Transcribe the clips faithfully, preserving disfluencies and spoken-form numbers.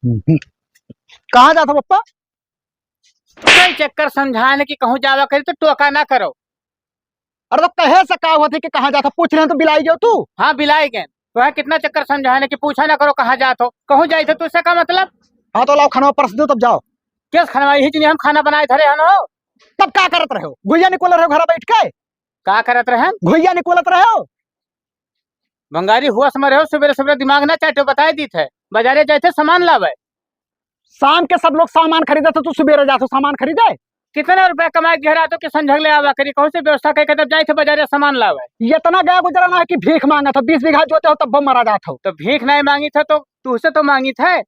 हम्म। कहाँ जात हो पप्पा? कई चक्कर समझाने कि कहूँ जावा करी तो टोका ना करो। अरे तो कहे से का होत है कि कहाँ जात हो? पूछ रहे हैं तो बिलाई गयो तू। हाँ, बिलाई गए। वह कितना चक्कर समझाने कि पूछा ना करो कहाँ जात हो, कहूँ जाइत हो, तो उससे का मतलब? हाँ तो लाओ खाना परस दो तब जाओ। किस खाना? यही चीज हम खाना बनाए धरे हन हो। तब का करत रहे हो? गुइया निकोल रहे हो घर बैठ के? का करत रहे? गुइया निकोलत रहे हो। भंगारी हुआ समझ रहे हो, सुबेरे सुबेरे दिमाग ना चाटो, बताए दीत है, बाजारे जाए थे सामान लावे। शाम के सब लोग सामान खरीदे थे, तू सुबेरे जात हो सामान खरीदे? कितना रुपया कमाए के घेरा तो कि संझक ले आवा करी, कौन से व्यवस्था करके तब जाए थे बाजारे सामान लावे? ये इतना गया गुजरा ना है कि भीख मांगा था, बीस बीघा जोते हो तब वो मरा जात हो। तो भीख नहीं मांगी था तो तू से तो मांगी थे।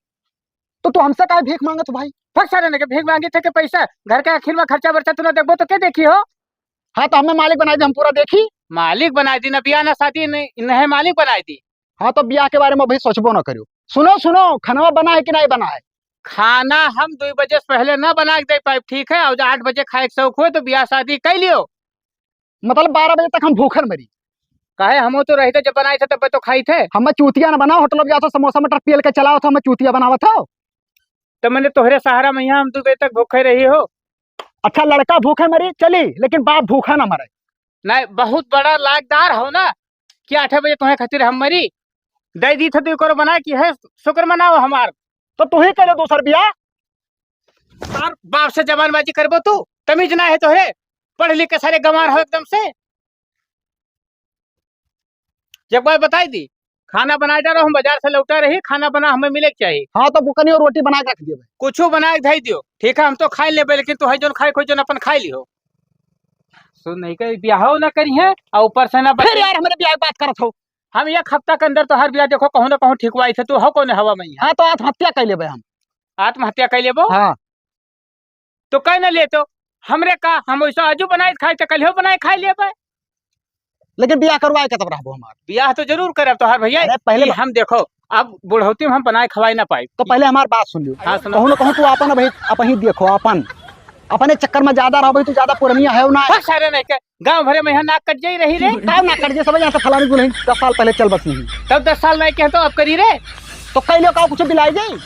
तो तू हमसे काहे भीख मांगत हो भाई? फट सारे ने के भीख मांगी थे के पैसा, घर के आखिर में खर्चा बर्चा तू ना देखबो तो के देखी हो? हाँ, तो हमें मालिक बनाई दे, हम पूरा देखी। मालिक बनाई दी ना, बियाह ना शादी नहीं, इन्हें मालिक बनाई दी। हाँ, तो बियाह के बारे में अभी सोचबो ना करियो। सुनो, सुनो, खानवा बना है कि नहीं बना है? खाना हम दो बजे से पहले ना बना के दे पाइब, ठीक है? और आठ बजे खाए के शौक हुए तो बियाह शादी कर लियो। मतलब बारह बजे तक हम भूखन मरी। काहे, हमो तो रही थे, जब बनाए थे तब तो खाई थे। हमें चूतिया न बनाओ, होटल में जाओ तो समोसा मटर पियल के चलाओ, तो हमें चूतिया बनावत हो। तो मैंने तोहरे सहारा में यहाँ हम दो बजे तक भूखे रही हो। अच्छा, लड़का भूखे मरी चली, लेकिन बाप भूखा ना मरे। नहीं, बहुत बड़ा लायकदार हो ना कि आठ बजे तुम्हें खातिर हम मरी दे दी थे, तो करो बनाए कि है शुक्र मनाओ हमार। तो तू ही कर लो दूसर बियाह। और बाप से जबानबाजी करबो तू, तमीज ना है तोहरे, पढ़ लिख के सारे गंवार हो एकदम से। एक बार बताई दी, खाना बनाए डालो, हम बाजार से लौटा रही, खाना बना हमें मिले के चाहिए। हाँ, तो बुकनी और रोटी बना के रख दियो भाई। कुछो बना के धई दियो, ठीक है, हम तो खाई लेबे, लेकिन तू है जोन खाए खोई जोन अपन खाई लिहो। सुन नहीं के बियाहो ना करी है और ऊपर से ना फिर बच्चे यार हमरे बियाह की बात करत हो। हम एक हफ्ता के अंदर तोहार बियाह देखो कहूँ ना कहूँ ठिकवाई थे, तू हो कौन हवा में यहाँ? हाँ, तो आत्महत्या कर लेबे हम। आत्महत्या कर लेबो? हाँ। तो कह न लेतो, हमरे का, हम वैसा आजू बनाए खाए तो कल हो बनाए खाए लेबे। लेकिन बियाह करवाए के तब रहबो हमार। बियाह तो जरूर करब तोहार भैया। अरे पहले ई बा- हम देखो, अब बुढ़ौती में हम बनाए खवाए ना पाई। तो पहले हमार बात सुन लियो। हाँ, सुनाओ। कहूँ ना कहूँ तू अपन अबही, अपही देखो अपन, अपने चक्कर में ज्यादा रहबो, तू ज्यादा पुरनिया है ना। बस सारे नहीं के, गाँव भरे में यहाँ नाक कट जाई रही रे। का नाक कट जाई? सब यहाँ से फलानी दुल्हन दस साल पहले चल बसी ही। तब दस साल नहीं के तो अब करी रे। तो कई लोग का कुछ बिलाई जाई।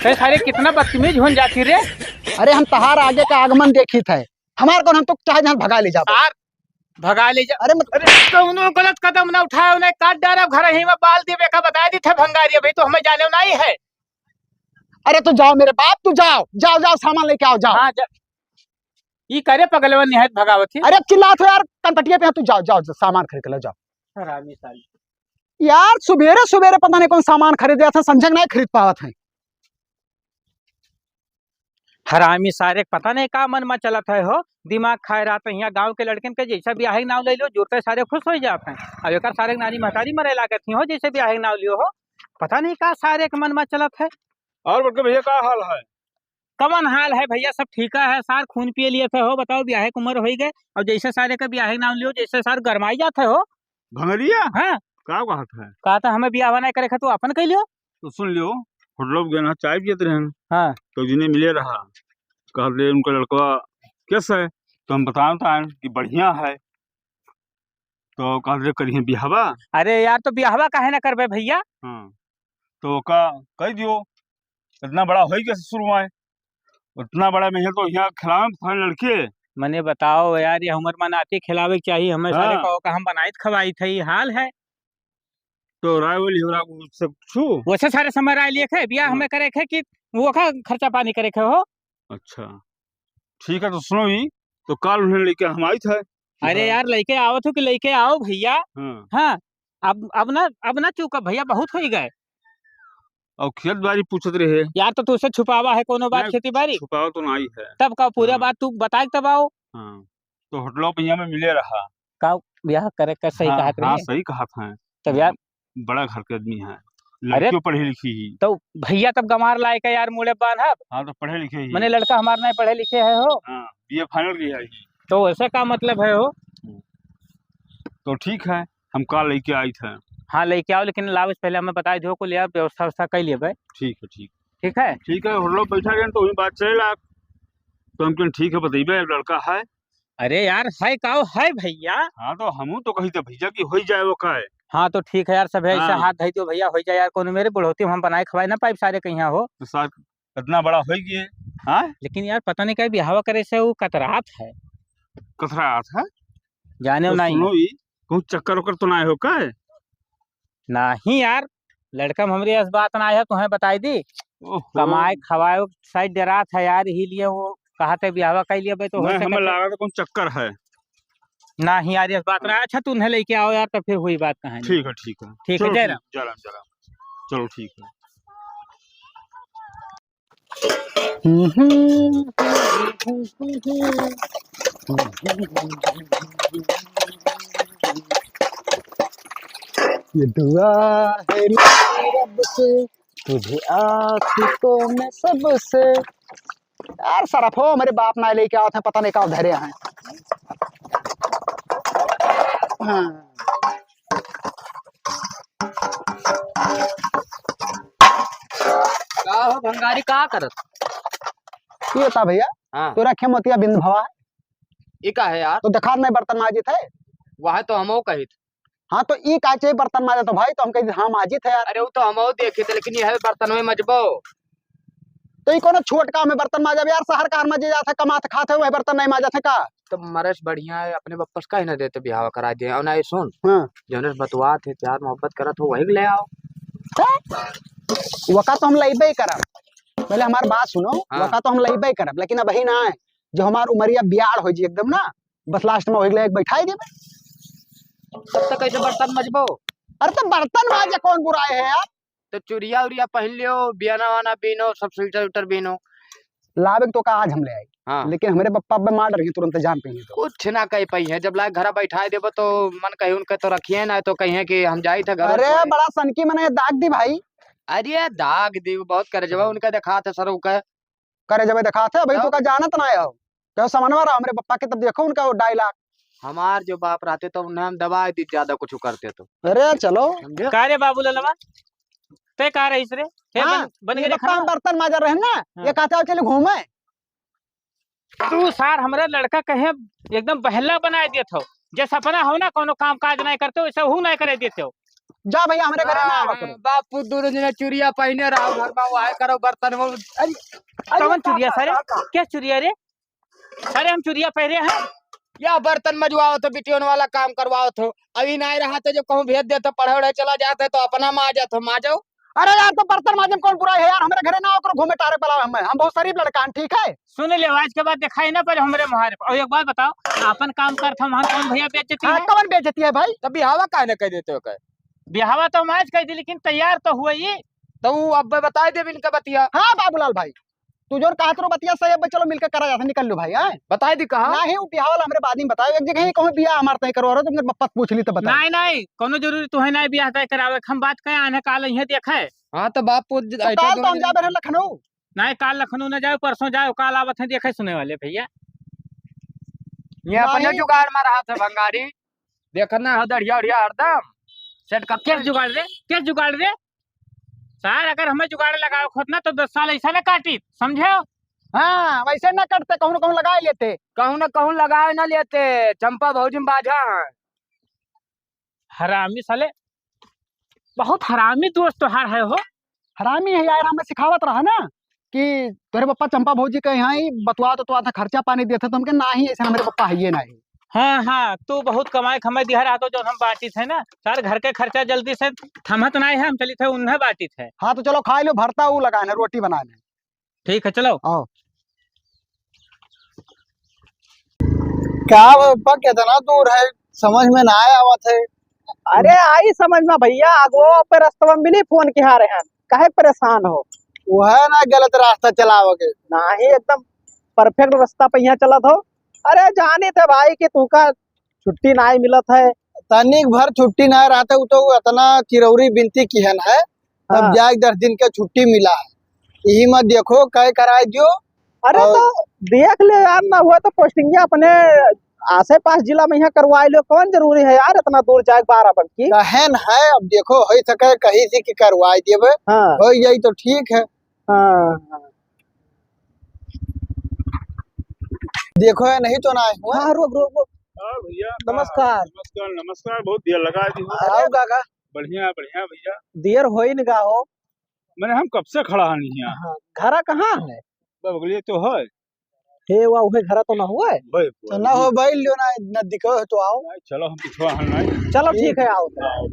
कई सारे कितना बदतमीज होन जाती रे। अरे हम तहार आगे का आगमन देखी थे, हमार कौन, हम तो चाहे जहाँ भगा ले जाबो। सार भगा ले जा। अरे मत अरे कौनो गलत कदम ना उठाओ, नहीं काट डालब घर ही में बाल देबे का बताए दी थे भंगारी, अभी तो हमें जाने नहीं है। अरे तो जाओ मेरे बाप, तू जाओ, जाओ, जाओ, सामान लेके आओ, जाओ। हाँ, जा। ई करे पगलवन निहायत भगावत ही। अरे अब चिल्लात हो यार, कनपटिया पे है, तू जाओ, जाओ, जाओ, सामान खरीद के लो, जाओ। हरामी साली। यार सुबेरे सुबेरे पता नहीं कौन सामान खरीद रहा था, संजय नहीं खरीद पावत है। हरामी सारे के पता नहीं का मन में चलत है हो, दिमाग खाए रहत है। यहाँ गाँव के लड़कन के जैसा बियाहे के नाम ले लो, जुरते सारे खुश हो जात हैं। अब एकर सारे के नानी महतारी मरे लागत ही हो, जैसे बियाहे के नाम लियो हो, पता नहीं का सारे के मन में चलत है। और बड़के भैया का हाल है? कवन हाल है भैया, सब ठीका है सार, खून पिए लिए थे हो, बताओ बियाहे के उम्र होई गए, और जैसे सारे के बियाहे के नाम लियो, जैसे सार गरमाई जात है हो। भंगरिया? हाँ। का कहत है? कहत है हमें बियाह नहीं करे खातिर अपन कह लियो। तो सुन लियो, होटल पे गए ना, चाय पियत रहन। हाँ। तो जिन्हें मिले रहा, कहत रहे उनका लड़का कैसा है, तो हम बताओ तान कि बढ़िया है। तो कहत रहे करिए बियाहवा। अरे यार, तो बियाहवा काहे ना करबे भैया? हाँ। तो का कह दियो, इतना बड़ा होई गया ससुर हुआ है, उतना बड़ा में है तो यहाँ खिलावे में फलाने लड़के। मने बताओ यार, ये हमर मनाती खिलावे के चाहिए, हमें सारे हाँ। कहो का हम बनाई त खवाई थे, ये हाल है। तो राय वाली हो रहा कुछ से पूछू? वैसे सारे समय राय लिए थे, बियाह हाँ। हमें करे थे कि वो का खर्चा पानी करे थे हो। अच्छा, ठीक है, तो सुनो ही, तो काल उन्हें लेके हम आई थे। अरे हाँ। यार, लेके आओ तो कि लेके आओ भैया। हाँ। हाँ, अब, अब ना, अब ना चूका भैया, बहुत हो ही गए। और खेत बाड़ी पूछत रहे। यार, तो तुझसे छुपावा है कोनो बात, नहीं, खेती बाड़ी? छुपावा तो नहीं है। तब का पूरा हाँ। बात तू बताए तब आओ। हाँ, तो होटलो पे यहाँ में मिले रहा। का बियाह करे का सही हाँ, कहत हाँ, रहे? सही कहत हैं। तब यार, बड़ा घर के आदमी है, अरे, लड़कियों पढ़ी लिखी ही। तो भैया तब गंवार लाए का यार मुड़े बांधब। हाँ, तो पढ़े लिखे ही। मने लड़का हमार नहीं पढ़े लिखे है हो। हाँ, बीए फाइनल की है ही। तो ऐसे का मतलब है हो? तो ठीक है, हम काल लेके आई थे। हाँ, लेके आओ, लेकिन लाओ, पहले हमें बताई दो, कुल यार व्यवस्था व्यवस्था कर लिए भाई। ठीक है, ठीक। ठीक है? ठीक है, हम लोग बैठा गए तो वही बात चले ला। तो हम कहें, "ठीक है, बतइबे, लड़का है।" अरे यार, है का हो? है भैया। हाँ, तो हमहू तो कही थे भैया कि हो ही जाए वो का है। हाँ, तो ठीक है यार, सब है, ऐसे हाँ। हाथ धइ दियो भइया, होइ जाए यार, कोनो मेरे बुढ़ौती में हम बनाए खवाए ना पाइब सारे कहिया हो। तो सार इतना बड़ा होइ गए, हाँ? लेकिन यार, पता नहीं काहे बिहावा करे से उ कतरात है। कतरात है? जाने तो नहीं। सुनो ई, कहूँ चक्कर ओकर तो ना हो का? नहीं यार, लड़का में हमरे ऐस बात ना है, तुहें बताई दी। ओहो। कमाए खवाए साइड डरात है यार, यही लिए वो कहा थे बिहावा कर लिया भाई, तो हो नहीं, सके हमें तो। लगा था कौन चक्कर है। नहीं यार, ऐस बात ना। अच्छा, तू उन्हें लेके आओ यार, तो फिर हुई बात कहानी। ठीक है, ठीक है। ठीक है, चलो, जय राम। जय राम, जय राम। चलो, ठीक है। ये दुआ है मेरी रब से, तुझे आशिकों में सबसे। यार, सरफो मेरे बाप ना लेके आओ थे, पता नहीं का धरे हैं। हाँ। का हो भंगारी, का करत? ये बता भइया, हाँ। तोरा खे मोतिया बिंद भवा है? ई का है यार? तो देखा नहीं बर्तन माजित है? वह तो हमहू कहित। हाँ, तो ई का चाहिए बर्तन माजा तो भाई, तो हम कहित, हाँ, माजित है यार। अरे, वो तो हमहू देखित, लेकिन यह बर्तन में मजबो। तो ई कोनो छोट काम है बर्तन माजा? अब यार, शहर का हर मजे जात है, कमात खात है, वह बर्तन नहीं माजत है का? तो मरेश बढ़िया है, अपने बप्पस काहे ना देते बिहाव करा दिए। और ना, ये सुन, हाँ। जौने से बतवात है, प्यार मोहब्बत करत हो, वही के ले आओ। हैं? वका तो हम लइबे ही करब, पहले हमार बात सुनो। हाँ। वका तो हम लइबे ही करब, लेकिन अबही ना है, जो हमार उमरिया बियाड़ हो जी एकदम ना, बस last में वही ले एक बैठाई देबे। तब तक कैसे बर्तन मजबो? अरे, तो बर्तन माजे कौन बुराई है यार? तो चुरिया उरिया पहन लियो, बियाना वाना बीनो, सब स्वेटर उटर बीनो। लावे के तो का आज हम ले आई। हाँ। लेकिन हमरे पप्पा अब्बे मार डरिहैं, तुरंत जान पइहैं तो। कुछ ना कह पइहैं, जब लाए घरा बैठाए देबो तो मन कहे उनके तो रखिए ना, तो कहिए कि हम जाई थे घर अरे, छोड़े। बड़ा सनकी मने दाग दी भाई। अरे, दाग दी, बहुत करेजवा उनका देखात है सरऊ का। करेजवा देखात है, अबही तो का जानत ना हो। कहो समनवा रहा, हमरे पप्पा के तब देखो उनका वो dialogue। हमार जो बाप रहते तो उन्हें हम दबाए दी, ज्यादा कुछ करते तो। अरे, चलो। समझे? का रे बाबू ललवा? तै का रहीस रे? हे हाँ, बन, बन ये गए पप्पा खाना? हम बर्तन माजा रहे ना, हाँ। ये कहते हो चलो घूमे। तू सार हमरा लड़का कहे एकदम बहला बनाए देत हो। जैसे अपना हो ना, कोनो काम काज नहीं करते, वैसे हूँ नहीं करे देते हो। जा भइया, हमरे घरे ना आवा करो। बापू दोनों जने चुरिया पहिने रहो घर में, वहे करो बर्तन में। अरे, अरे कौन का, चुरिया का, सारे? का, का? क्या चुरिया रे? अरे हम चुरिया पहिरे हैं? या बर्तन मजवाओ तो बिटियोन वाला काम करवाओ तो, अभी नहीं रहा तो जो कहूँ भेज दे तो पढ़े उढ़े चला जाते तो अपना माँ जात हो, माँ जाओ। अरे यार, तो बर्तन माजे में कौन बुराई है यार, हमरे घरे ना आवा करो घूमे टहरे पलावे हमें, हम बहुत शरीफ लड़का हैं, ठीक है? सुन ले, आज के बाद दिखाई ना पड़े हमरे मुहारे पर। और एक बात बताओ, आपन काम करत हम, हम कौन भइया बेइज्जती हाँ, है? कौन बेइज्जती है भाई? तब बिहावा काहे न कह देते हो कहे? बिहावा तो हम आज कह दी, लेकिन तैयार तो हुए ही। तो वो अब बताए देब इनका बतिया। हाँ बाबूलाल भाई, तू जोन कहत रहो बतिया सही, अब चलो मिलके करा जाता, निकल लो भाई, हैं? बताए दी कहाँ? नहीं, वो बिहाव वाला हमरे बाद में बताओ, एक जगह ही कहूँ बियाह हमार तय करवा रहो, तुमने बप्पा से पूछ ली तो बताओ। नहीं, नहीं, कोनो जरूरी तो है नहीं बियाह तय करावे, हम बात कहे आने काल इहे देखे। हाँ, तो बाप पूछ तो ऐसे काल तो दोनों हम दिन जाबे रहे लखनऊ। नहीं, काल लखनऊ न जाओ, परसों जाओ, काल आवत है देखे सुने वाले भइया। ये अपने नहीं। जुगाड़ में रहा था भंगारी, देखना है दढ़िया उढ़िया हरदम सेट करते के हैं। जुगाड़ रे, के जुगाड़ रे? सार, अगर हमें जुगाड़ लगावे होत ना, तो दस साल ऐसा ना काटित, समझे? हाँ, वैसे ना कटते, कहूँ न कहूँ लगाए लेते। कहूँ न कहूँ लगाए ना लेते, चंपा भौजी में बाझा है। हरामी साले, बहुत हरामी दोस्त तोहार है हो। हरामी है यार, हमें सिखावत रहा ना कि तोरे पप्पा चंपा भौजी के यहाँ ही बतवा तो, तो आधा खर्चा पानी देते, तो हमके ना ही, ऐसे हमरे पप्पा है ये ना ही। हाँ, हाँ, तू बहुत कमाए खमाए दिहा रहा तो जो हम बांटित है ना, सार घर के खर्चा जल्दी से थमत ना है, हम चलित है उन्हें बांटित है। हाँ, तो चलो खाए लो, भरता वो लगाए ना, रोटी बनाए ना। ठीक है, चलो। आओ। का बा, कितना दूर है, समझ में ना आवत है। अरे, आई समझ में भइया, अगो पे रस्तवा में मिली, फोन किहा रहे हैं, काहे परेशान हो? वो है ना, गलत रास्ता चलावे के। नाही, एकदम perfect रास्ता पे यहाँ चलत हो। अरे, जानी थे भाई कि तू का छुट्टी नाही मिलत है। तनिक भर छुट्टी नाही रहता, वो तो इतना चिरौरी बिनती किहन है, तब हाँ। जाए दस दिन के छुट्टी मिला है। यही मत देखो, कय कराए दियो। अरे और तो देख ले यार, ना हुआ तो पोस्टिंग अपने आसे पास जिला में यहाँ करवाए लो, कौन जरूरी है यार इतना दूर जाए बारह बंकी? कहन है, अब देखो हो सके कहीं से कि करवाए देबे, हाँ। हो जाई तो ठीक है। हाँ, हाँ। देखो है, नहीं तो ना हुआ। हाँ, रोक, रोक, रोक। हाँ भैया, का नमस्कार। हाल? नमस्कार, नमस्कार, बहुत देर लगा दी हो। अरे, आओ काका। बढ़िया, बढ़िया भैया। देर होई न गा हो। मैंने हम कब से खड़ा हन यहाँ। हाँ, घरा कहाँ है? बगलिए तो है। हे, वा उहे घरा तो ना हुआ है? भाई, तो ना हो भाई, लियो ना, नजदीक हो तो आओ। नहीं, चलो, हम पिछवा हन नहीं। चलो, ठीक है, आओ। आओ।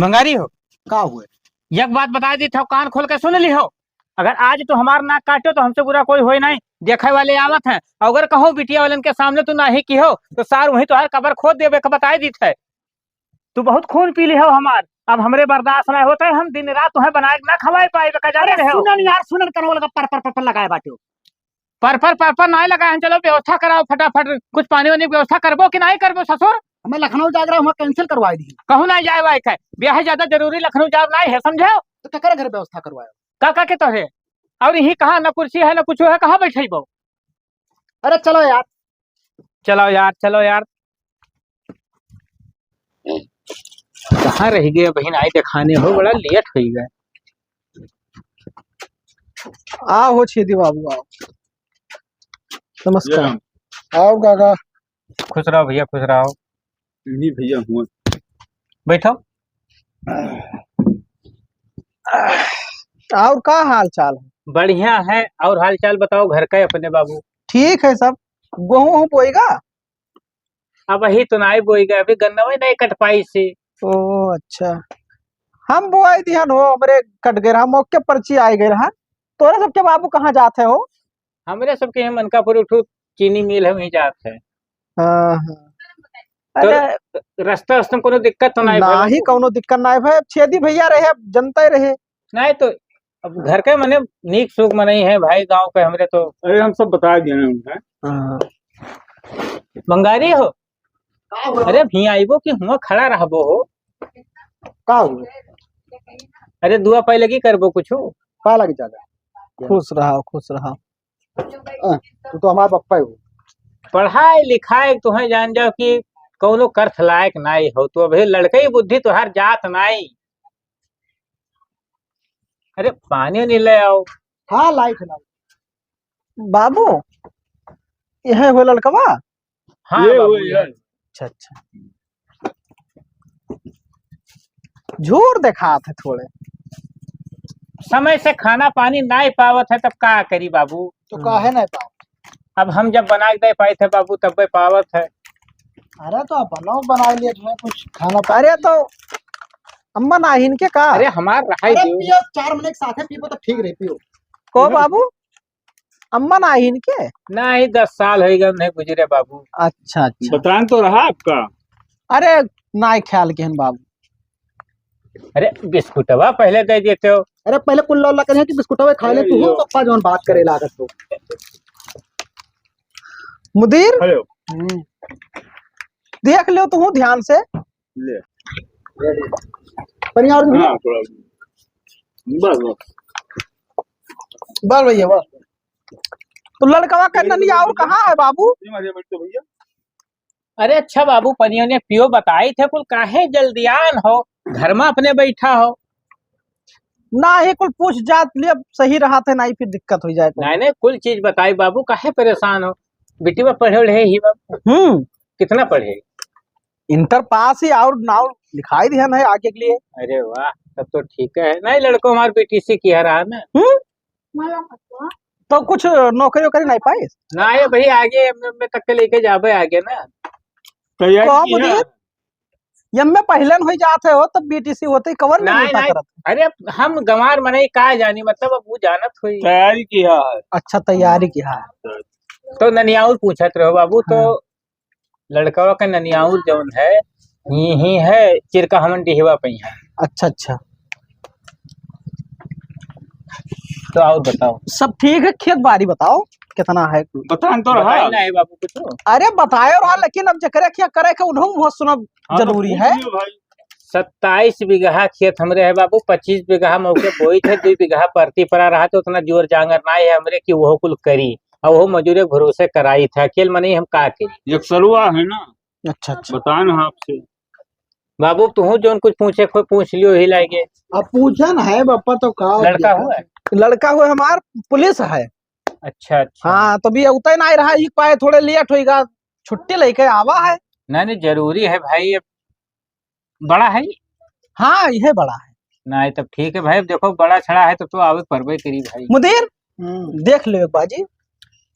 भंगारी हो। का हुए? एक बात बताइ दी था, कान खोल के सुन ली हो। अगर आज तो हमार नाक काटो तो हमसे बुरा कोई होए नहीं। देखे वाले आवत हैं, अगर कहो बिटिया वालन के सामने तू नाही की हो तो सार वहीं तोहार कबर खोद देबे का बताइ दी थे। तू बहुत खून पी ली हो हमार, अब हमरे बर्दाश्त नहीं होता है, हम दिन रात तुम्हें बनाए के ना खवाए पाए का जाने अरे रहे हो। सुनन यार, सुनन कनो लगा पर पर पर पर लगाए बाटे हो। पर पर पर पर नाई लगाए हैं, चलो व्यवस्था कराओ फटाफट, कुछ पानी वानी व्यवस्था करबो कि नाई करबो ससुर? हमें लखनऊ जाग रहा, वहाँ cancel करवाई दी। कहूँ नाई जाए वाए है, ब्याह ज्यादा जरूरी, लखनऊ जाब नाई है, समझो? तो केकरे घर व्यवस्था करवाए? काका के तो है, और यही कहाँ ना कुर्सी है ना कुछ है, कहाँ बैठेबो? अरे चलो यार। चलो यार, चलो यार। कहाँ रह गए बहिन, आई देखाने हो, बड़ा लेट हो गए। आओ हो छेदी बाबू, आओ। नमस्कार। जय राम। आओ काका। खुश रहो भैया, खुश रहो। नहीं भैया, हुआ। बैठो। और का हाल चाल है? बढ़िया है। और हाल चाल बताओ घर का अपने बाबू? ठीक है सब। गोहूं वहूं बोएगा? अबही तो नाई बोएगा, अभी गन्नवे नहीं कट पाई से। ओ अच्छा, हम बोआई दिहन हो, हमरे कट गए रहा, मौके पर्ची आए गए रहा। तोरे सबके बाबू कहाँ जात है हो? हमरे सबके यहाँ मनकापुर उठू चीनी मिल है, वहीं जात है। हाँ, हाँ। तो अरे, रास्ता, रास्ता में कोनो दिक्कत तो नाई बा नाही बाबू? कोनो दिक्कत नाई भाई, अब छेदी भैया रहे, अब जनता ही रहे। नाई तो अब घर के मने नीक सुख मनई है भाई, गाँव के हमरे तो। अरे, हम सब बता दिए हैं उन्हें। हाँ। बंगारी हो? का हो? अरे, भी आइबो कि हुआ खड़ा रहबो हो? का हो? अरे, दुआ पाई लगी करबो कुछ? का लगी ज्यादा? खुश रहो, खुश रहो। अ, तू तो हमार पप्पा ही हो। पढ़ाई लिखाई तुहें जान जाओ कि कौनो कर्थ लायक नाई हो, तो अभी लड़कई बुद्धि तुहार जात नाई। अरे पानी नहीं ले आओ। हाँ, लाइट है ना। बाबू, यह हो लड़कवा? हाँ ये बाबू, वो ये। अच्छा, अच्छा। झूर देखात है थोड़े। समय से खाना पानी नाई पावत है, तब का करी बाबू? तो काहे नाई पावत? अब हम जब बना के दे पाई थे बाबू, तब पावत है। अरे तो आप बनाओ, बना लिए जो है कुछ खाना पानी। अरे तो अम्मा नाहिन के का? अरे हमार रहाई अरे दियो। पियो, चार महीने के साथे पीबो तो ठीक रही, पियो। को बाबू? अम्मा नाहिन के? नहीं, दस साल हो गए उन्हें गुजरे बाबू। अच्छा, अच्छा। बतान तो रहा आपका। अरे, नाई ख्याल के हन बाबू। अरे, बिस्कुटवा पहले दे देते हो। अरे, पहले कुल्ला उल्ला करिए कि बिस्कुटवा खा ले अरे तू, यो। पप्पा जौन बात करे लागत हो। मुदीर? हेलो। हम्म। देख लो तू ध्यान से। ले। बढ़िया और हाँ, थोड़ा। बस, बस। बस भैया, बस। तो लड़कवा का ननिया और कहाँ है बाबू? ये मारिए, बैठ तो भैया। अरे अच्छा बाबू, पनियो ने पियो बताई थे, कुल काहे जल्दियान हो, घर में अपने बैठा हो। ना ही कुल पूछ जात लिए सही रहा थे, ना ही फिर दिक्कत हो जाए तो। नहीं, नहीं, कुल चीज बताई बाबू, काहे परेशान हो? बिटिया पढ़े उढ़े ही बाबू? हम्म। कितना पढ़े? इंटर पास ही और नाव लिखाई दिया नहीं आगे के लिए। अरे वाह, तब तो ठीक है। नहीं, लड़को हमार बीटीसी किया रहा ना। हम्म? तो कुछ नौकरी वोकरी नहीं पाई? ना, ये भाई आगे एमए तक के लेके जाबे आगे ना। तैयारी कहो की है? मुदीर, एमए पहले न हो जात है हो, तब बीटीसी होते ही कवर नहीं नहीं, होता नहीं। करत। अरे, हम गंवार मनई का जानी, मतलब, अब वो जानत होई। तैयारी किया है। अच्छा, तैयारी किया है। तो ननियाउर पूछत रहो बाबू, तो हाँ। लड़कवा का ननियाउर जौन है, ही, ही है, चिरका हमन डिहवा पे ही है। अच्छा, अच्छा। तो और बताओ। सब ठीक है, खेत बाड़ी बताओ, कितना है? बतान तो रहा। बताई नहीं बाबू कुछ। अरे बताए रहा, लेकिन अब जकरे क्या करे के उन्हों वो सुनब हाँ, तो जरूरी पूछ है। लियो भाई। सत्ताईस बीघा खेत हमरे है बाबू, पच्चीस बीघा मौके बोई थे, दो बीघा परती परा रहा, तो उतना जोर जांगर ना है हमरे कि वो कुल करी, और वो मजूरे भरोसे कराई थे, अकेल मने हम का करी। एक सरुआ है ना। अच्छा, अच्छा। बतान है आपसे। बाबू, तुहू जौन कुछ पूछे, कोई पूछ लियो ही लागे। अब पूछन है बापा, तो का लड़का हुआ है? लड़का हुआ हमार पुलिस है। अच्छा, अच्छा। हाँ, तो भी उतै नाहीं रहा, एक पाए थोड़े लेट होइगा, छुट्टी लेके आवा है। नहीं, नहीं, जरूरी है भाई, ये बड़ा है? हाँ, इहे बड़ा है। नहीं, तब ठीक है भाई, अब देखो, बड़ा छड़ा है, तब तो आवे परबे करी भाई। मुदीर, हम्म। देख लेव एक बाजी।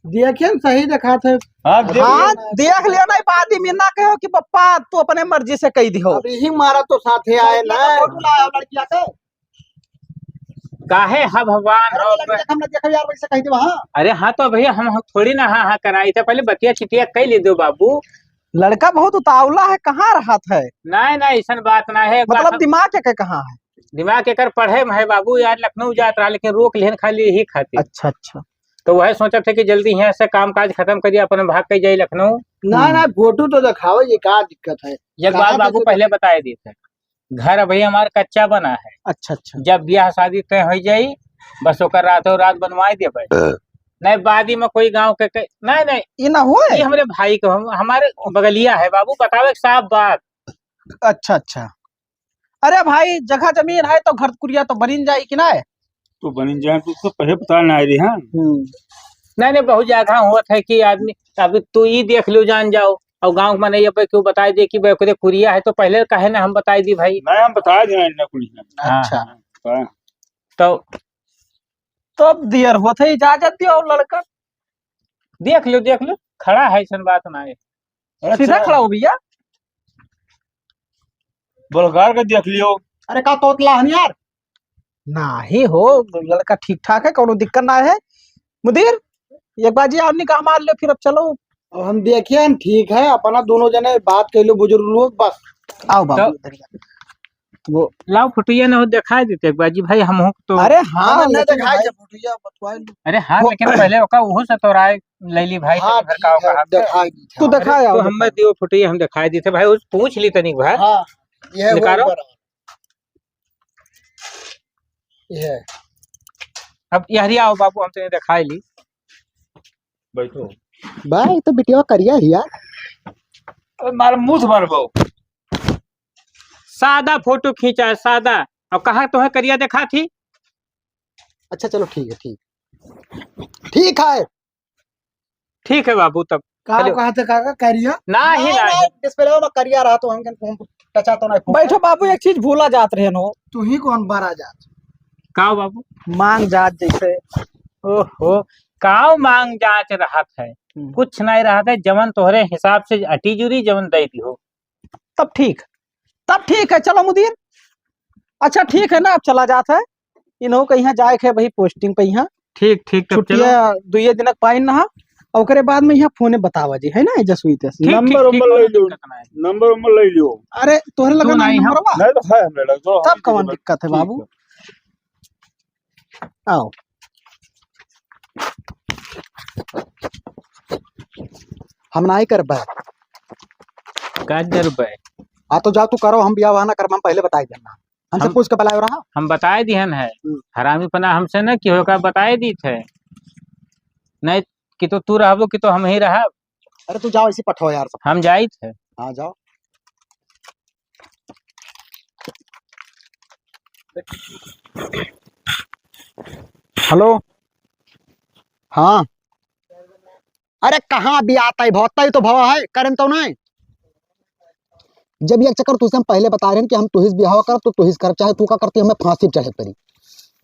देखिए न, सही देखात है। हाँ, देख हाँ, लेव। देख लेव, नहीं बाद में ना कहो कि पप्पा तू अपने मर्जी से कहि दिहो। अब यही मारा तो साथे आए ना। फोटो लाया लड़किया के। काहे ह भगवान अरे, हो? लड़किया के हम ना देखब यार, वैसे कहि दे वहाँ। अरे हाँ, तो भैया हम, हम थोड़ी ना हाँ, हाँ कराई थे, पहले बतिया चितिया कहि ले दो बाबू। लड़का बहुत उतावला है, कहाँ रहत है? नहीं, नहीं, ऐसन बात ना है, एक बात मतलब हम दिमाग के, के कहाँ है? दिमाग एकर पढ़े में है बाबू, यार लखनऊ जात रहा, लेकिन रोक लेहन खाली यही खातिर। अच्छा, अच्छा। तो वह सोचत है कि जल्दी यहाँ से काम काज खतम करिए, अपने भाग के जाई लखनऊ। ना, हम्म। ना, फोटो तो दिखावे, ये का दिक्कत है? एक कहाँ बात बाबू से पहले बताए देते हैं, घर अभी हमार कच्चा बना है। अच्छा, अच्छा। जब ब्याह शादी तय हो जाई, बस ओकर रातों रात बनवाए देबे। हाँ। नहीं, बादी में कोई गाँव के, के, नहीं, नहीं। ये ना होए? ये हमरे भाई को, हम, हमारे बगलिया है बाबू, बतावे एक साफ बात। अच्छा, अच्छा। अरे भाई, जगह जमीन है तो घर कुरिया तो बनिन जाई कि ना? तो बनिन जाए, तो उससे पहले बता ना रही, हाँ? हम्म। नहीं, नहीं, बहुत जगह होत है कि आदमी, अब तू ई देख लो, जान जाओ, और गाँव में नहीं, अब क्यों बताए दे कि भाई, ओकरे कुरिया है, तो पहले कहे ना हम बताए दी भाई। नहीं, हम बताए दिया इन्हें कुरिया। हाँ, अच्छा। हाँ, बताए। तो तो अब दियर होत है, इजाजत दियो लड़का। देख लो, देख लो, खड़ा है, ऐसन बात ना है। अच्छा। सीधा खड़ा हो भैया। बलगार के देख लियो। अरे का तोतला हन यार? नाही हो, लड़का ठीक ठाक है, कौनो दिक्कत ना है। मुदीर, एक बार जी और निगाह मार लो, फिर अब चलो। अब हम देखिए, हम ठीक है, अपना दोनों जने बात कर लो बुजुर्ग लोग, बस। आओ बाबू, तो इधर ही आओ। वो लाओ फोटोया ना हो, दिखाई देते एक बार जी भाई, हम हो तो। अरे हाँ, हाँ, ना लेकिन दिखाई भाई दे फोटोया, बतवाई लो। अरे हाँ, वो लेकिन पहले ओका ओहो से तो राय ले ली भाई, हाँ, तनी घर का ठीक है, ओका हाथ से। दिखाई दी था। तू अरे, दिखाया तो ओका। हमें दियो फोटोया, हम दिखाई देते भाई, उस पूछ ली तनिक भाई। हाँ, ये है वो निकालो। ऊपर। ये है। अब यहरी आओ बाबू, हम तनी दिखाई ली। बैठो। भाई, तो बिटिया करिया हिया। अरे, मार मुंह से मारबो। सादा फोटो खींचा है, सादा। अब कहाँ तोहे करिया देखा थी? अच्छा, चलो, ठीक है, ठीक। ठीक है। ठीक है बाबू, तब का चलो। कहा थे काका, करिया? ना ही, नहीं, ना नहीं, ही। डिस्प्ले में करिया रहा तो हम, हम टचा तो नहीं फूका। बैठो बाबू, एक चीज भूला जात रहे हो। तू ही कौन बारा जात? का बाबू? मांग जात जैसे। ओहो, काव मांग जांच रहत है? हम्म। कुछ नहीं रहत है, जवन तोहरे हिसाब से अटी जुरी जवन दे दिहो। तब ठीक, तब ठीक है, चलो मुदीर। अच्छा ठीक है ना, अब चला जात है, इन्हों के यहाँ जाए के भाई पोस्टिंग पे यहाँ। ठीक, ठीक, तब चलो। छुट्टिया दुइये दिनक पाइन ना, ओकरे बाद में यहाँ फोने बतावा जी, है ना, जसवीत से। ठीक, नंबर ठीक, ठीक, उम्बर कोनो ले लो, दिक्कत नहीं। नंबर उम्बर ले लो। अरे तोहरे लगे तू ना नहीं, हम नंबरवा? नहीं तो है हमरे लगे, तो तब हम कौन दिक्कत है ठीक बाबू? है। आओ। हम नाई करबे। का करबे? हाँ, तो जाओ, तू करो, हम बियाह वाह ना करबे, हम पहले बताई देना। हमसे हम, पूछ के बुलायो रहा। हम बताए दिहन है। हम्म। हरामी पना हमसे न कि होगा, बताए दी थे। नहीं कि तो तू रहबो कि तो हम ही रहब। अरे, तू जाओ, इसी पठाओ यार सब। हम जाई थे। हाँ, जाओ। हेलो। हाँ। अरे कहाँ बियाह तय भव, तय तो भव है, करें तो नहीं। जब एक चक्कर तुझसे हम पहले बता रहे हैं कि हम तुहिस बियाह करब तो तुहिस करब, चाहे तू का करती हमें फांसी पे चढ़े पड़ी,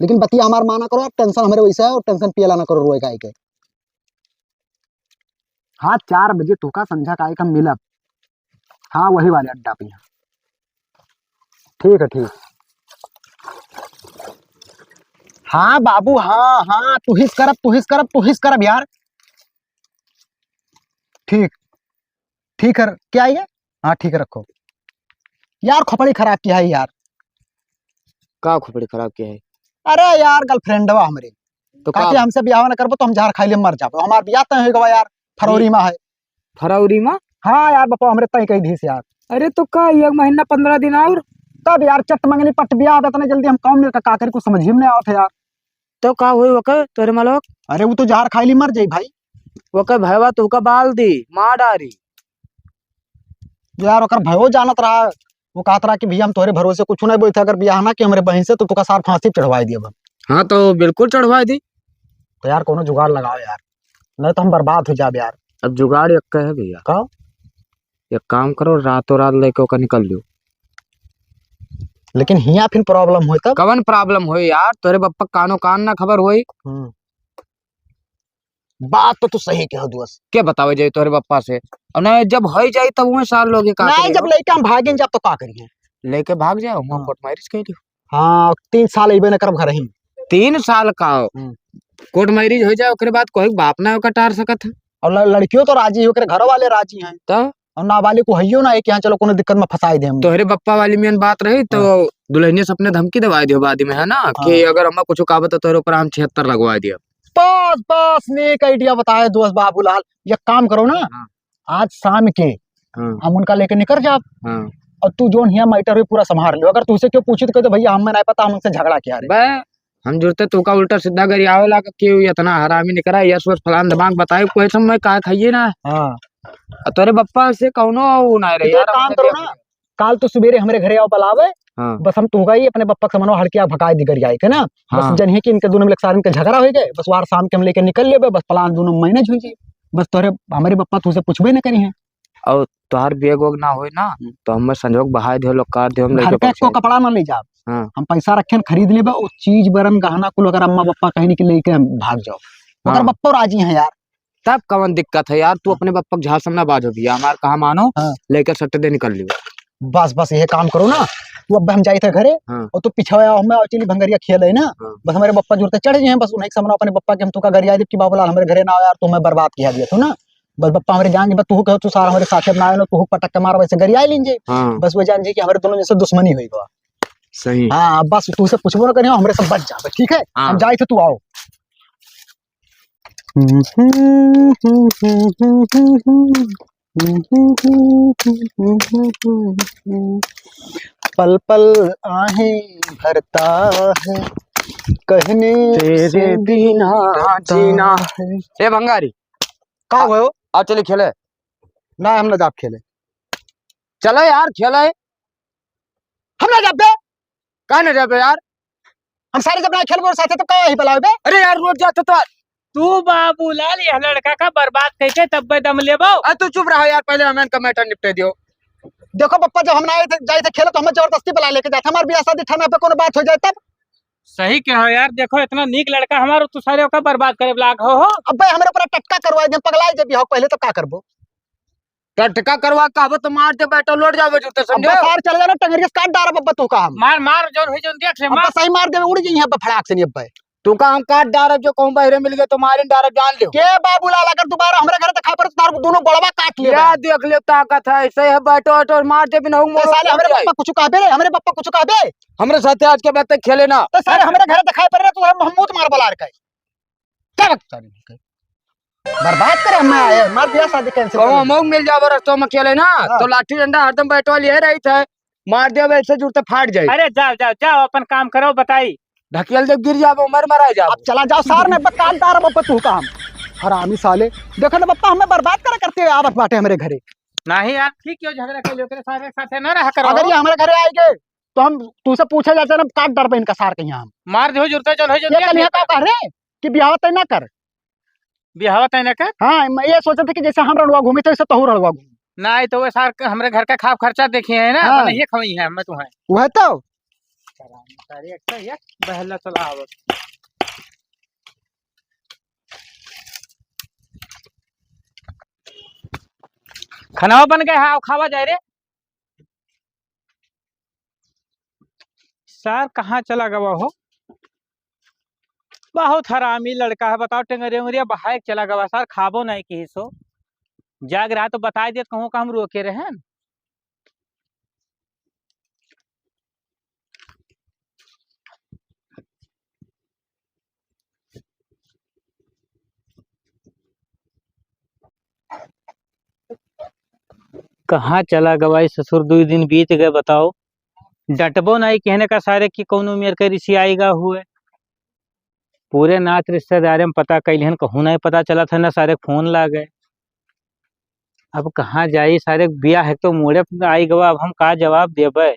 लेकिन बतिया हमार माना करो, टेंशन हमारे वैसे है और टेंशन पियला ना करो रोए गाय के। हाँ, चार बजे तोका संझा का एक हम मिलब। हाँ, वही वाले अड्डा पे। ठीक है, ठीक। हाँ बाबू, हाँ, हाँ, तुहिस करब, तुहिस करब, तुहिस करब यार। ठीक, ठीक है, क्या है ये? हाँ, ठीक है, रखो। यार, खोपड़ी खराब किया है यार। का खोपड़ी खराब किया है? अरे यार, गर्लफ्रेंडवा हमरे। तो का? ताकि हमसे बियाह ना करबो तो हम जहर खाई ले मर जाबो। हमार बियाह तय हो गवा यार, फरवरी में है। फरवरी में? हाँ यार, बापा हमरे तय कही दीस यार। अरे तो का, एक महीना पन्द्रह दिन और? तब यार, चट मंगनी पट बियाह, अब इतना जल्दी हम काम में का, का करी, कुछ समझ ही में नहीं आवत है यार। तो का हुई ओके तोरे मालक? अरे वो तो जहर खाई ली मर जाई भाई। ओके भैया तो ओका बाल दी, मार डारी। यार ओकर भयो जानत रहा, वो कहत रहा कि भैया हम तोहरे भरोसे कुछ नहीं बोलते, अगर बियाह ना कि हमरे बहन से तो तोका सार फांसी पे चढ़वाई दिया। हाँ तो बिल्कुल चढ़वाई दी। तो यार, कोनो जुगाड़ लगाओ यार, नहीं तो हम बर्बाद हो जाब यार। अब जुगाड़ एक है भैया। का? एक काम करो, रातों रात लेके ओका निकल लियो। लेकिन हियाँ फिर problem होई तब? कवन problem होई यार? तोरे बप्पा कानो कान ना खबर होई। हम्म। बात तो तू सही कहो दोस्त। के बतावे जाई तोरे बप्पा से? और ना, जब होई जाई तब उहे सार लोग का नहीं, करी जब हो? लेके हम भागेन जाब तो का करिए? लेके भाग जाओ, वहाँ हाँ। Court marriage कर लियो। हाँ, तीन साल अइबे न करब घर ही। तीन साल का हो? हम्म। Court marriage हो जाए, ओकरे बाद कोई बाप ना ओकर टार सकत है। और ल-, लड़कियों तो राजी है, ओकरे घर वाले राजी हैं। तो? और नाबालिग को हइयो ना है कि हाँ, चलो, कोनो दिक्कत में फंसाई दे हम। तोहरे बप्पा वाली मेन बात रही, तो हाँ। दुल्हनिया से अपने धमकी दवाई दियो बाद में, है ना, हाँ। कि अगर हमें कुछ कहा, तो तोहरे ऊपर हम छिहत्तर लगवा दिया। बस, बस, नेक idea बताए दोस्त बाबूलाल। एक काम करो ना, हाँ। आज शाम के हाँ। हम उनका लेके निकल जाब। हाँ। और तू जोन हिया matter हुई पूरा संभाल लियो। अगर तुझसे क्यों पूछी तो कह दे, "भैया, हमें नहीं पता, हम उनसे झगड़ा किया रे।" बे, हम जुड़ते तू का उल्टा सीधा गरियावे लागा कि इतना हरामी निकरा, यस वस फलान दिमाग बताए, कोई सब मैं का खाइए ना। हाँ। और तोरे बप्पा से कौनो वो ना रहे तो यार, एक काम हमसे करो दिया ना, करो। काल तू सुबेरे हमरे घरे आओ बुलावे, हाँ। बस हम तुहका ही अपने बप्पा के समनवा हड़किया भगाए दी गरियाई के ना। बस हाँ। जनिए कि इनके दोनों में सारन के झगड़ा हो गए, बस वार शाम के हम लेके निकल लेबे, बस plan दोनों manage हो जाए। बस तोरे हमरे बप्पा तुझसे पूछबे न करी हैं। और तोहार bag वैग ना होए ना, हम्म। तो हमें संजोग बहाए दियो, लोग काट दियो, हम घर लेके के पहुंचे। एको कपड़ा ना ले जाब। हाँ। हम पैसा रखे हैं, खरीद लेबे, वो चीज बरन गहना कुल अगर अम्मा बप्पा कहीं कि लेके हम भाग जाओ। मगर हाँ। बप्पा राजी हैं यार। तब कवन दिक्कत है यार, तू हाँ। अपने बप्पा के झांसा में ना बाजो भैया, हमार कहा मानो, हाँ। लेकर सट्टे दे निकल लियो। बस, बस, ये काम करो ना, तू अब हम जाइत है घरे, हाँ। और तू पीछे आओ, हमें और चली भंगरिया खेल है ना, हाँ। बस हमरे बप्पा जुड़ते चढ़ गए हैं, बस उन्हें के समनवा अपने बप्पा के हम तुका गरिया देब कि बाबूलाल हमरे घरे ना आया, तू हमें बर्बाद किया दिया तू ना, बस बप्पा हमरे जान, बस तू कहो तू सार हमरे साथे ना आयो, तू पटक के मार, वैसे गरिया लीन जे, हाँ। बस वो जान जे कि हमरे दोनों जैसे दुश्मनी हुई गवा। सही। हाँ, बस तू से पूछबो ना करियो, हमरे से बच जाबे, ठीक है? हाँ। हम जाइत है, तू आओ। पल पल आहें भरता है, कहने तेरे से बिना डरता जीना। है। ए भंगारी, का आ, भयो? आ चली खेले। ना, हम ना जाब खेले। चलो यार, खेले। हम ना जाबे। काहे ना जाबे यार? हम सारे जब ना खेलबो साथे, तो का ही बुलावे बे? अरे यार, रोज जाते तो। तू बाबूलाल, यह लड़का का बर्बाद करके तब दम लेबो। आ, तू चुप रहो यार, पहले हमें इनका matter निपटे दियो। देखो पप्पा, जब हम ना आए थे, जाए थे खेले, तो हमें जबरदस्ती बुला लेके जाते। हमार बियाह शादी ठना पे कोनो बात हो जाए तब। सही कहो यार, देखो इतना नीक लड़का हमारो, तू सारे ओका बर्बाद करे लाग हो, हो। अबे हमरे ऊपर टटका करवाए दे, पगलाए जे भी हो, पहले तो का करबो? टटका करवा कहबो तो मार दे बेटा, लौट जावे जूते अब्बा समझे। सार चले जाना, टंगरिया से काट डारब अब्बा तू का हम। मार, मार, जौन हुई जौन देख ले, अब्बा मार। सही मार देबे, उड़ जइहे अब्बा फड़ाक से नहीं अब्बा। तू का हम काट डारब जो कहूँ बहरे मिल गए तो मारिन डारब जान लियो। के बाबूलाल, अगर दोबारा हमरे घरे दिखाई पड़े तो तार दोनों गोड़वा काट लेबे। या देख ले ताकत है, सही है बैठो, बैठो, मार दे बिना हूँ ए मोरो साले, उड़ हमरे जाए। पप्पा कुछ कहबे रे, हमरे पप्पा कुछ कहबे। हमरे साथे आज के बाद तक खेले ना। तो साले हमरे घरे दिखाई पड़े ना तो हम, हम मुंह मार बलार के। क्या बात साले के? बर्बाद करे हम आए, मार दिया शादी cancel कहूँ कर। हम मिल जाओ रस्तों में खेले ना, हाँ। तो लाठी डंडा हरदम बैठवा लिए रही थे, मार दिया वैसे जुड़ते फाट जाए। अरे जाओ, जाओ, जाओ, अपन काम करो, बताई। ढकेल दे, गिर जाबो, मर मरा जाबो। अब चला जाओ सार ने, बकाल डार बप्पा तू काम। हरामी साले, देखो ना बप्पा, हमें बर्बाद करे करते आवत बाटे हमरे घरे। नहीं यार, ठीक क्यों झगड़ा कर लियो, तेरे सारे साथे ना रहा करो। अगर ये हमरे घरे आएगे तो हम तुझसे पूछे जाते ना, काट डार पे इनका सार के यहाँ हम। मार दे हो जुड़ते चल हो ये जुड़ते कल यहाँ का कह रहे कि बियाह तय ना कर। बियाह तय ना कर? हाँ, मैं ये सोचते कि जैसे हम रणवा घूमे थे, वैसे तहू रणवा घूम। नहीं तो वो सार के हमरे घर का खाब खर्चा देखिए है ना, हाँ। अपन ये खवई है, मैं तो है। वह तो। अरे, एक तो ये बहला चला आवत। खाना बन गया है, आओ खावा जाए रे। सार कहाँ चला गवा हो? बहुत हरामी लड़का है, बताओ, टेंगरिया उंगरिया बहाए के चला गवा सार, खाबो नहीं किहिस हो। जाग रहा तो बताए देत कहूँ का हम रोके रहेन। कहाँ चला गवा ई ससुर, दुई दिन बीत गए, बताओ। डटबो नहीं कहने का सारे कि कौनो मेर के रिसियाई गा हुए। पूरे नात रिश्तेदारे में पता कैलिहन, कहूँ नहीं पता चलत है, ना सारे फोन लागे। अब कहाँ जाई, सारे बियाह है तो मूड़े पे आई गवा, अब हम का जवाब देबे?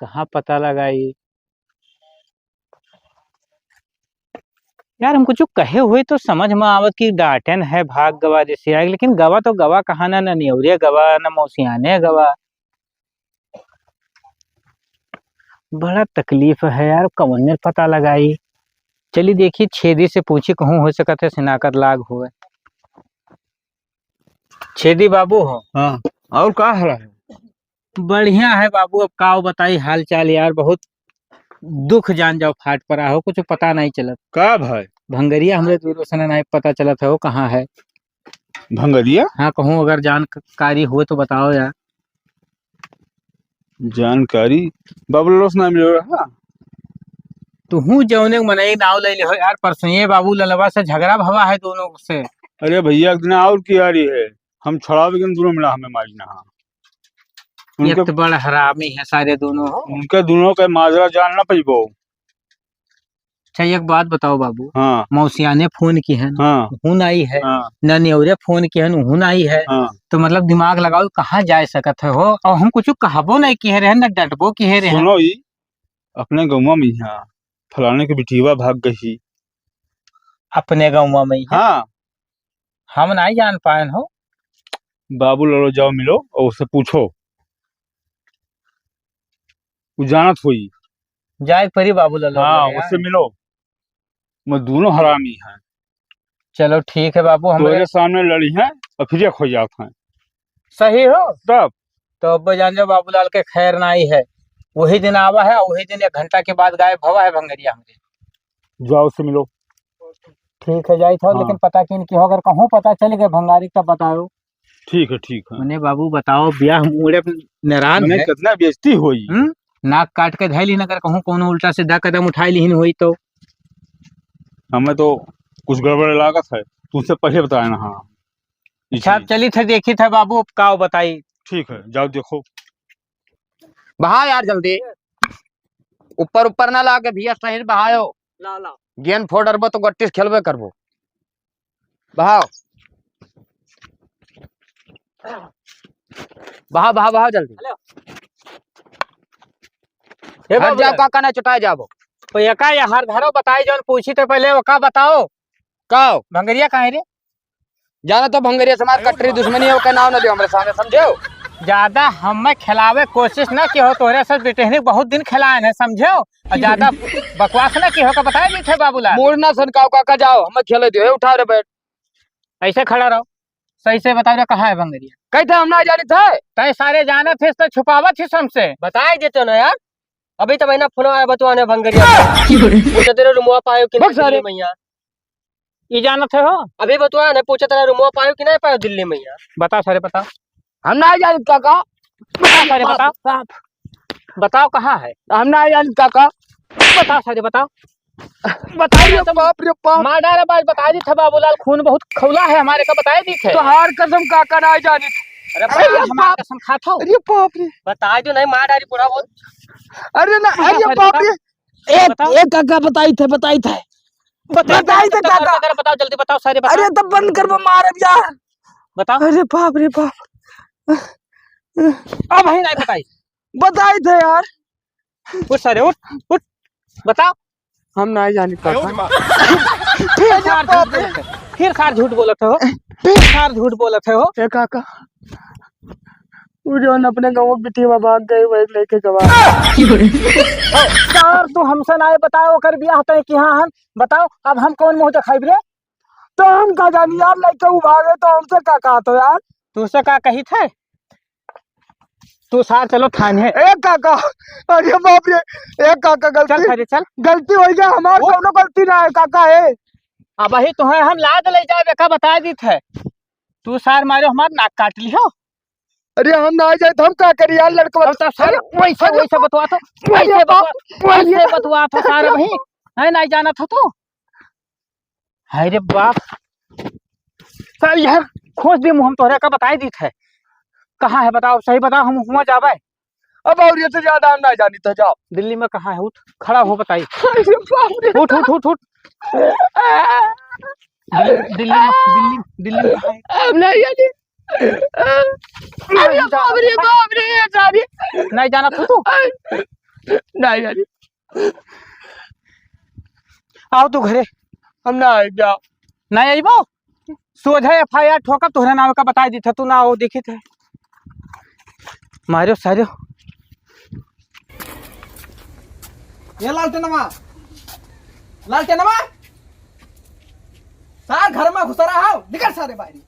कहाँ पता लगाई? यार, हम कुछ कहे हुए तो समझ में आवत कि डांटेन है, भाग गवा जैसे आए, लेकिन गवा तो गवा कहाँ ना, ना नियौरे गवा, ना मौसियाने गवा। बड़ा तकलीफ है यार, कौन मेर पता लगाई। चली देखी, छेदी से पूछी, कहूँ हो सकत है सिनाकत लाग हुए। छेदी बाबू हो? हाँ, और का हाल है? बढ़िया है बाबू, अब का बताई हाल चाल यार, बहुत दुख जान जाओ फाट परा हो, कुछ पता नहीं चलत। का भाई? भंगरिया हमरे दूर से नहीं पता चलत है, वो कहाँ है? भंगरिया? हाँ, कहूँ अगर जानकारी हुए तो बताओ यार। जानकारी? बाबू ललवा से ना मिलो रहा? तुहू जौने मनई नाव ले ले हो यार, परसों ये बाबू ललवा से झगड़ा भवा है दोनों से। अरे भैया, एक दिन और की आ रही है, हम छुड़ावे के दोनों मिला हमें मारी ना। हाँ। ये उनके तो बड़ा हरामी है सारे दोनों हो। उनके दोनों के माजरा जान ना पैबो। अच्छा, एक बात बताओ बाबू। हाँ। मौसियाने फोन की है, हाँ। हूँ नहीं है, हाँ। न नेवरे फोन की है, हूँ नहीं है। हाँ। तो मतलब दिमाग लगाओ, कहाँ जा सकत है हो? और हम कुछ कहबो नहीं किहे रहे, न डटबो किहे रहे। सुनो ई, अपने गौवा में यहाँ फलाने के बिटिया भाग गई। अपने गौवा में यहाँ? हाँ। हम नहीं जान पाएन हो। बाबू ललो जाओ मिलो और उससे पूछो, वो जानत होई। जाए परी बाबू ललो हाँ, लगे, उससे हाँ। मिलो। मैं दोनों हरामी हैं। चलो ठीक है बाबू, हमरे तोरे सामने लड़ी हैं और फिर एक हो जात हैं। सही हो? तब? तो अब जान जाओ बाबूलाल के खैर नाई है। वही दिन आवा है, वही दिन एक घंटा के बाद गायब भवा है भंगरिया हमरे। जाओ उससे मिलो। ठीक है, जाई था, हाँ। लेकिन पता किन की हो, अगर कहूँ पता चल गए भंगारी तब बताओ। ठीक है, ठीक है। मने बाबू बताओ, ब्याह मुड़े नरान मने है। कितना बेइज्जती होई। हम्म? नाक काट के धैली न कर कहूँ कोनो उल्टा सीधा कदम उठाई लिहिन होई तो। हमें तो कुछ गड़बड़ लागत है, तुमसे पहले बताया ना। हाँ। अच्छा, इसी। चली थे, देखी थे बाबू, अब का बताई। ठीक है, जाओ देखो। बहा यार जल्दी, ऊपर ऊपर ना लागे भैया, सही से बहायो। ला, ला। गेंद फोड़ डरबो तो गट्टी से खेलबे करबो। बहाओ। बहाओ, बहाओ, बहाओ जल्दी। हेलो। हे हट बाबू जाओ, यार। काका ना चुटाए जाबो। तो एका यार धरो बताई, जौन पूछी तो पहले ओका बताओ। का हो? भंगरिया कहाँ है रे? जाना तो भंगरिया से हमार कट्टरी दुश्मनी है, ओका नाव ना लियो हमरे सामने, समझेउ? ज्यादा हमें खिलावे कोशिश ना किहो, तोहरे से बिटहनी बहुत दिन खिलाएन है, समझेउ? और ज्यादा बकवास ना किहो, का बताए दी थे बाबूलाल। मूड़ ना सनकाओ काका, जाओ, हमें खेले दियो, ए, उठा रे बैठ। ऐसे खड़ा रहो, सही से बताओ रे, कहाँ है भंगरिया? कहते हम ना जानी थे। तय सारे जानत थे, तो छुपावत थी हमसे। बताए देते ना यार, अभी तो महीना फोन आया बतुआने भंगरिया। पूछे तेरे रुमवा पायो कि बक नहीं सारे। दिल्ली में यार। ई जानत है हो? अभी बतुआ नहीं, पूछे तेरा रुमवा पायो कि नहीं पायो दिल्ली में यार। बता सारे, बता। हम ना जानित काका। बता सारे, बता। बाप, बाप। बताओ कहाँ है? हम ना जानित काका। बता सारे, बता। बताइए अरे तो बाप रे बाप। मार डारे बाज, बताई दी थे बाबूलाल, खून बहुत खौला है हमारे का, बताई दी थे। तोहार कसम काका ना जानित। अरे अरे बाप, हमार बाप। कसम खात हो। अरे बाप रे। बताई दो नहीं, मार डारी बुढ़ा बहुत। अरे ना, बता अरे सारे, बाप बता। रे। ए, बताओ। ए काका बताई थे, बताई थे। बताओ, बताई थे बताओ, काका। बताओ, बताओ, जल्दी बताओ, सारे बताओ। अरे तब बंद कर, वो मारब यार। बताओ। अरे बाप रे बाप। अब ही नहीं बताई। बताई थे यार। उठ सारे, उठ, उठ। बताओ। हम नहीं जानी काका। फिर सार झूठ बोलत है, फिर सार झूठ बोलत है हो। फिर सार झूठ बोलत है हो। ए काका। उ जौन अपने गाँव के बिटिया भाग गई, वही लेके गवा। सार, तू हमसे ना बताओ, ओकर बियाह तय किहाँ हन, बताओ, अब हम कौन मुँह देखाइब रे? तो हम का जानी यार, लइका उ भागे तो हमसे का कहत हो यार? तुझसे का कही थे? तू सार चलो थाने। ए काका, अरे बाप रे, ए काका चल गलती, थाने चल। गलती हो गया हमार, वो कौनो गलती ना है काका, ए। अब ही तुम्हें हम लाद ले जाए, का बता दी थे। तू सार मारो हमार नाक काट ली हो। अरे हम ना जाए तो हम का करी यार, लड़का अब तो सारे अरे, वैसे, अरे वैसे बाप, बतुआ तो, अरे वैसे बाप, बतुआ, अरे वैसे बाप। बतुआ था सारे वही, है नहीं जाना था तू। हाय रे बाप, सारे यार खोज दे मुँह, हम तोहरे का बताई दी थे। कहाँ है बताओ, सही बताओ, हम हुआ जाबे। अब और ये तो ज्यादा हम ना जानी था, जाओ। दिल्ली में कहाँ है? उठ, खड़ा हो, बताई। अरे बाप रे। उठ, उठ, उठ, उठ। दिल्ली, दिल्ली में, दिल्ली, दिल्ली में कहाँ है? अब नहीं जानी। अरे बाप रे, बाप रे, ये सारी। नहीं जाना तू, तू? नहीं जानी। आओ तू घरे। हम ना आइब, जाओ। ना आइबो? सोझा एफ आई आर ठोकब, तोहरे नाम का बताई दी था, तू ना हो, देखी थे। मारियो, सारियो। ये लालटेनवा, लालटेनवा, सार घर में घुस रहा हो, निकल सारे बाहरी।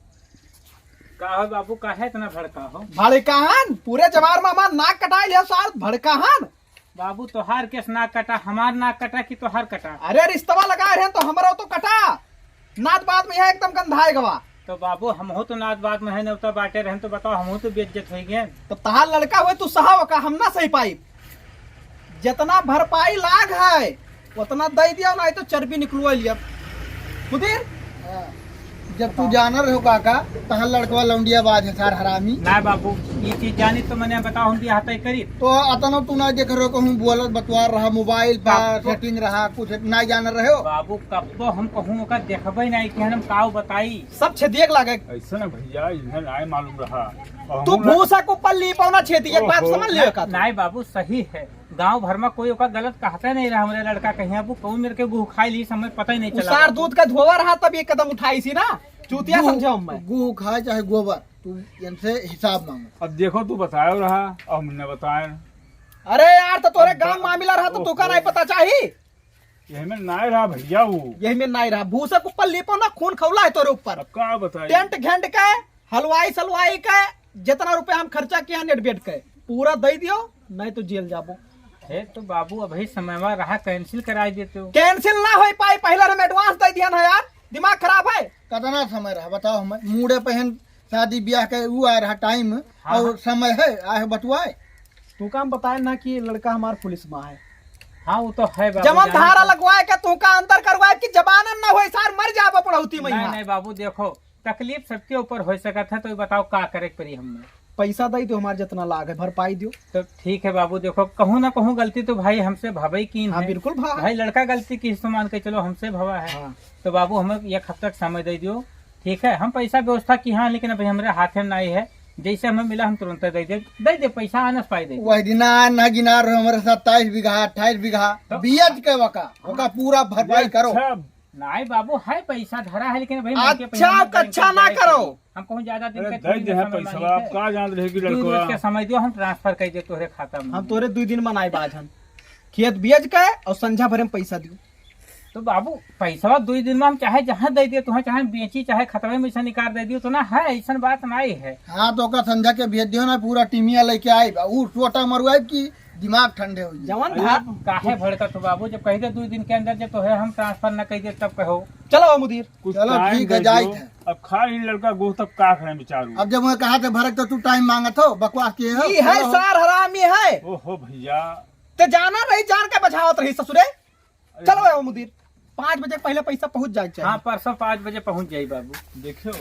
का हो बाबू, काहे इतना भड़का हो? भड़काहन, पूरे जवार में हमार नाक कटाई लिया सार, भड़काहन। बाबू, तोहार केस नाक कटा, हमार नाक कटा कि तोहार कटा? अरे, रिश्तवा लगा रहे हैं तो हमरो तो कटा। नात बात में यहाँ एकदम गंधाए गवा। तो बाबू, हमहू तो नात बात में है, नेवता बाटे रहन तो बताओ, हमहू तो बेइज्जत होई गए। तो तहार लड़का हुए तू सहाव का, हम ना सही पाई। जितना भरपाई लाग है, उतना दे दिया, नहीं तो चर्बी निकलवा लिया। मुदीर, हाँ। जब तू जाना रहो काका, तहाँ लड़कवा लौंडिया बाज है सार हरामी। ना बाबू, ये चीज जानी तो मैंने बताओ, हम बियाह तय करी। तो अतनो तू ना देख रहो, कहूँ बोलत बतवार रहा, मोबाइल पर बाबू, सेटिंग रहा, कुछ ना जान रहे हो। बाबू, कब्बो हम कहूँ ओका देखबे नहीं कि हम काऊ बताई। सब छेदिए के लागे। ऐसे ना भैया, इन्हें नाय मालूम रहा। और तू हम ना भूसा को पल्ली पौना छेदी, एक बात ओहो। समझ लियो का तू? नाय बाबू, सही है। गांव भर में कोई ओका गलत कहते नहीं रहा, हमरे लड़का कहीं अब कहूँ मेरे के गुह खाई ली, समय पता ही नहीं चला। उसार दूध का धोवा रहा तब ये कदम उठाई सी ना, चूतिया गुह, समझे हम मैं। गुह खाए चाहे गोबर, तू इनसे हिसाब मांगो। अब देखो, तू बतायो रहा और हमने बताए। अरे यार, तो तोरे अब गांव बा-, मामला रहा तो तू का ओहो। नहीं पता चाही? यही में नाय रहा भैया वो। यही में नाय रहा, भूसा के ऊपर लीपो ना, खून खौला है तोरे ऊपर। अब का बताई? टेंट घेंट के, हलवाई सलवाई के, जितना रुपया हम खर्चा किया नेट बेट के, पूरा दे दियो, नहीं तो जेल जाबो। हे तो बाबू, अभी समय में रहा, कैंसिल कराई देते हो। कैंसिल ना हो पाई, पहले हम एडवांस दे दिया ना यार, दिमाग खराब है। कितना समय रहा बताओ, हम मूड़े पहन शादी ब्याह के ऊ आ रहा टाइम हाँ, और हाँ। समय है, आहे बतुआए। तू काम बताए ना कि लड़का हमार पुलिस में है। हाँ, वो तो है बाबू, जमन जाने धारा तो लगवाए के तू का अंदर करवाए कि जबान ना होए सार मर जाबो पड़ौती में नहीं, यहाँ। नहीं बाबू, देखो, तकलीफ सबके ऊपर हो सकत है, तो ये बताओ का करे के पड़ी हमने? पैसा दे दो, हमार जितना लाग है भरपाई दो। तो ठीक है बाबू, देखो, कहूँ ना कहूँ गलती तो भाई हमसे भवे की हाँ, है। बिल्कुल भा। भाई लड़का गलती की तो मान के चलो हमसे भवा है। हाँ। तो बाबू हमें एक हफ्ता का समय दे दियो, ठीक है? हम पैसा व्यवस्था की हाँ, लेकिन अभी हमरे हाथ में नहीं है, जैसे हमें मिला हम तुरंत दे दे, दे दे पैसा आनस पाई दे। वही दिन ना, ना गिना रहे हमारे सत्ताईस बीघा, अट्ठाईस बीघा तो बियज के वका, वका पूरा भरपाई करो। अच्छा, नाई बाबू, है पैसा धरा है, लेकिन अभी मन के अच्छा, पैसा हम बैंक कच्छा में ना जाए करो। के हम कहूँ ज्यादा दिन अरे, के दे थोड़ी दे ना है समय पैसा, मांगे आप थे। का जानत रहे कि दू लड़कवा रोज के समय दियो, हम ट्रांसफर कर दे तोहरे खाता में। हम तोरे दू दिन मनाई बाज हम। खेत बेच के और संझा भरे में पैसा दियो। तो बाबू, पैसा दू दिन में हम चाहे जहाँ दे दियो, तुहें चाहे बेची, चाहे खतवे में से निकाल दे दियो, तो ना है, ऐसन बात नहीं है। हाँ, तो ओकर संझा के भेज दियो ना, पूरा टीमिया लेके आइब। ऊ टोटा मरुआइब कि दिमाग ठंडे हो जाए। जवन अरे, भाव काहे भड़कत हो बाबू? जब कह दे दू दिन के अंदर जब तोहे हम ट्रांसफर न कह दे तब कहो। चलो मुदीर। कुछ चलो टाइम ठीक है, दे जाइत दो। है। अब खा ही लड़का गोह तब का करें बेचारू। अब जब मैं कहा थे भड़क तो तू टाइम मांगत हो, बकवास किए हो। ई है चलो। सार हरामी है। ओहो भैया। ते जाना रही, जान के बझावत रही ससुरे। अरे चलो ए मुदीर, पाँच बजे के पहले पैसा पहुँच जाए के चाही। हाँ, परसों पाँच बजे पहुँच जाई बाबू। देखियो,